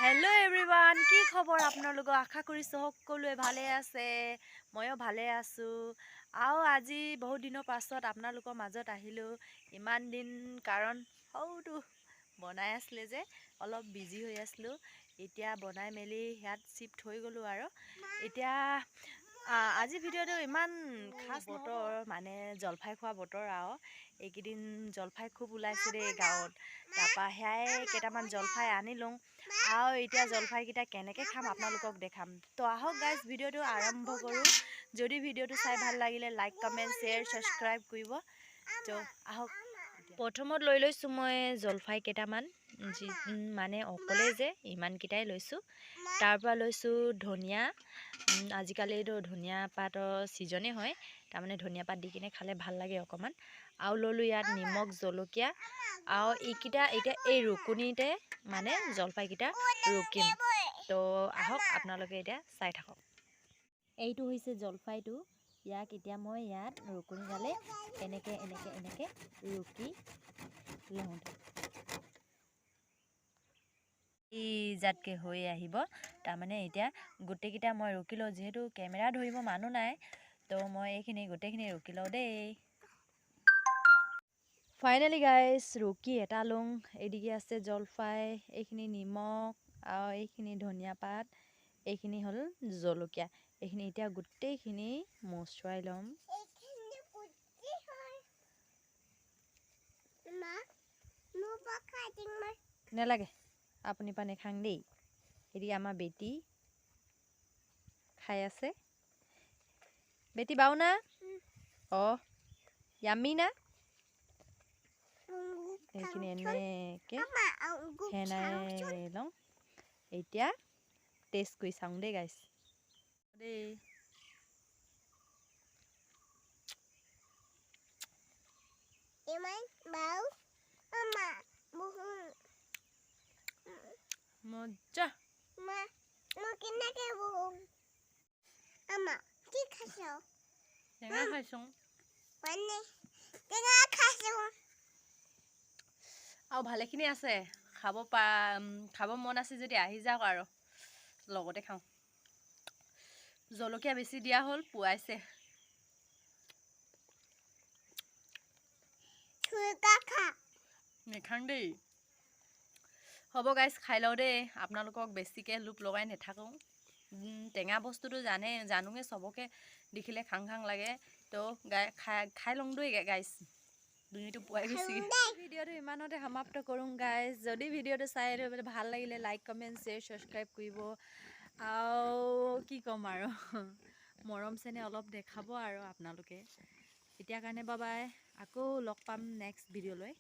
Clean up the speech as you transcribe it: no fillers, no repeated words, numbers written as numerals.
Hello' everyone, কি খবৰ আপোনালোকৰ? আশা কৰিছোঁ সকলোৱে ভালে আছে। ময়ো ভালে আছোঁ। আৰু আজি বহুত দিনৰ পাছত আপোনালোকৰ মাজত আহিলোঁ। ইমান দিন কাৰণ সৌটো বনাই আছিলে যে অলপ বিজি হৈ আছিলোঁ। এতিয়া বনাই মেলি ইয়াত চিফ্ট হৈ গ'লোঁ। আৰু এতিয়া আজি ভিডিঅ'টো ইমান খাচ বতৰ, মানে জলফাই খোৱা বতৰ। আৰু এইকেইদিন জলফাই খুব ওলাইছে দেই গাঁৱত। তাৰপৰা সেয়াই কেইটামান জলফাই আনিলোঁ আৰু এতিয়া জলফাইকেইটা কেনেকৈ খাম আপোনালোকক দেখাম। তো আহক গাইজ, ভিডিঅ'টো আৰম্ভ কৰোঁ। যদি ভিডিঅ'টো চাই ভাল লাগিলে লাইক, কমেণ্ট, শ্বেয়াৰ, ছাবস্ক্ৰাইব কৰিব। তো আহক, প্ৰথমত লৈ লৈছোঁ মই জলফাই কেইটামান, যি মানে অকলে যে ইমানকেইটাই লৈছোঁ। তাৰপৰা লৈছোঁ ধনিয়া। আজিকালিতো ধনিয়া পাতৰ ছিজনেই হয়, তাৰমানে ধনিয়া পাত দি কিনে খালে ভাল লাগে অকণমান। আৰু ল'লোঁ ইয়াত নিমখ, জলকীয়া। আৰু এইকেইটা এতিয়া এই ৰুকুনিতে মানে জলফাইকেইটা ৰুকিম। তো আহক, আপোনালোকে এতিয়া চাই থাকক। এইটো হৈছে জলফাইটো। ইয়াক এতিয়া মই ইয়াত ৰুকুনিডালে এনেকৈ এনেকৈ এনেকৈ ৰুকি লওঁ। এই জাতকৈ হৈ আহিব। তাৰমানে এতিয়া গোটেইকেইটা মই ৰুকি লওঁ, যিহেতু কেমেৰা ধৰিব মানুহ নাই। তো মই এইখিনি গোটেইখিনি ৰুকি লওঁ দেই। ফাইনেলি গাইজ, ৰুকি এটা লওঁ। এইদিকে আছে জলফাই, এইখিনি নিমখ আৰু এইখিনি ধনিয়া পাত, এইখিনি হ'ল জলকীয়া। এইখিনি এতিয়া গোটেইখিনি মচুৱাই ল'ম। এইখিনি গুটি হয়। মা, মোৰ পৰা খাই দিম মই। নেলাগে, আপুনি পানী খাং দেই। এদিকে আমাৰ বেটি খাই আছে। বেটি বাও না? অঁ, য়াম্মি না? এইখিনি এনেকৈ সেনাই লওঁ। এতিয়া টেষ্ট কৰি চাওঁ দেই গাইছ দেই। ইমান বাও আমা বহুত। মজা। মা, মই কেনেকে বহোঁ? আমা কি খাইছ? টেঙা খাইছোঁ। মানে টেঙা খাইছোঁ। আৰু ভালেখিনি আছে খাব পা। খাব মন আছে যদি আহি যাওক আৰু লগতে খাওঁ। জলকীয়া বেছি দিয়া হ'ল, পুৱাইছে। খা। নেখাং দেই। হ'ব গাইজ, খাই লওঁ দেই। আপোনালোকক বেছিকৈ লোভ লগাই নাথাকোঁ। টেঙা বস্তুটো জানে, জানোৱে, চবকে দেখিলে খাং খাং লাগে। তো গাই খাই খাই লওঁ দেই গাইজ। ডিঙিটো পোৱাই গৈছে। ভিডিঅ'টো ইমানতে সমাপ্ত কৰোঁ গাইজ। যদি ভিডিঅ'টো চাই ভাল লাগিলে লাইক, কমেণ্ট, শ্বেয়াৰ, ছাবস্ক্ৰাইব কৰিব। আৰু কি ক'ম আৰু, মৰম চেনেহ অলপ দেখাব আৰু আপোনালোকে। এতিয়া কাৰণে বাবাই, আকৌ লগ পাম নেক্সট ভিডিঅ'লৈ।